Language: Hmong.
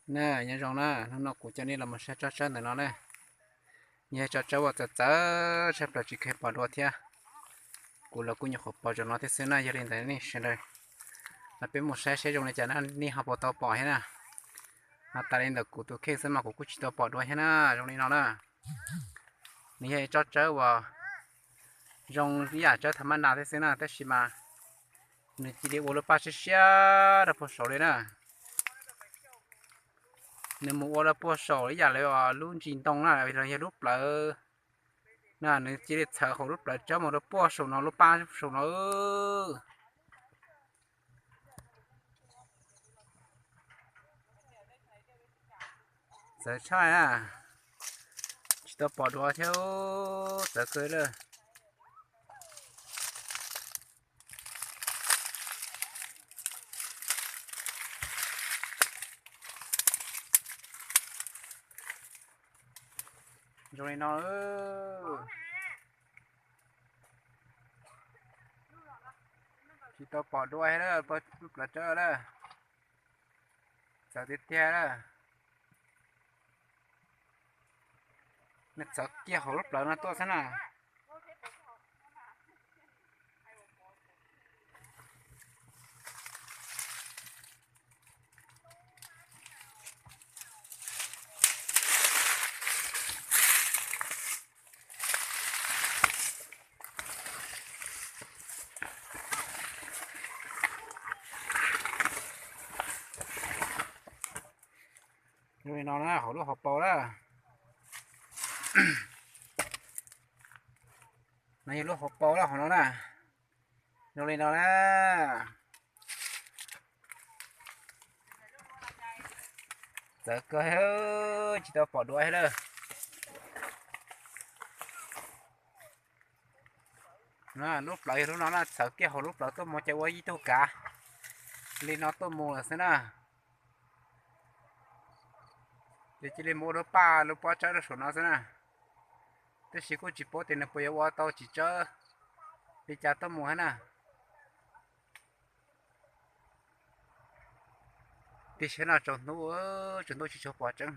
Na, nyob zoo na, hnub no kuv coj nej los mus saib tsob tsawb ntawm no na. Yog tsob tsawb uas txawv txawv tshaj plaws tsis keeg pom dua thiab. Kuv los kuj nyuam qhuav pom zaum no thiab xwb na, yog li ntawd nej sawv daws, peb mus saib seb zoo li cas na, nej ho puas tau pom thiab na. Ho tas li ntawm kuv tus kheej xwb mas kuv kuj tsis tau pom dua thiab na, zoo li no na. Nws yog tsob tsawb uas zoo ib yam tsawb tha mab nas thiab xwb na, tab sis mas nws cia li ua lub paj siab siab rau puag saud li na. Nws mus ua rau puag saum ib yam li lub ntsis ntoo na, los yog lub plawv na, nws cia li txhawv hauv lub plawv tsawb mus rau puag saum no, lub paj saum no. Txawv tshaj na, tsis tau pom dua thiab, txawv kawg lawm. Zoo li no, tsis tau pom dua thiab lawm, plawv tsawb lawm. Txawv tiag tiag lawm. Nws txawv kiag hauv lub plawv no tuaj xwb na. Zoo li no na, hauv lub hauv paus na. No yog lub hauv paus na, hauv no na. Zoo li no na. Txawv kawg, tsis tau pom dua thiab lawm. Lub plawv yog lub no na, txawv kiag hauv lub plawv tuaj mus ces ua ib tug kav li no tuaj mus lawm xwb na. Ces cia li mus ua lub paj lub pob tsawb rau saum no xwb na. Tab sis kuj tsis paub tias nws puas yuav ua tau tsis tsawb li cas tuaj mus thiab na. Tiam sis no tsaus ntuj, tsaus ntuj tsis tshua pom tseeb.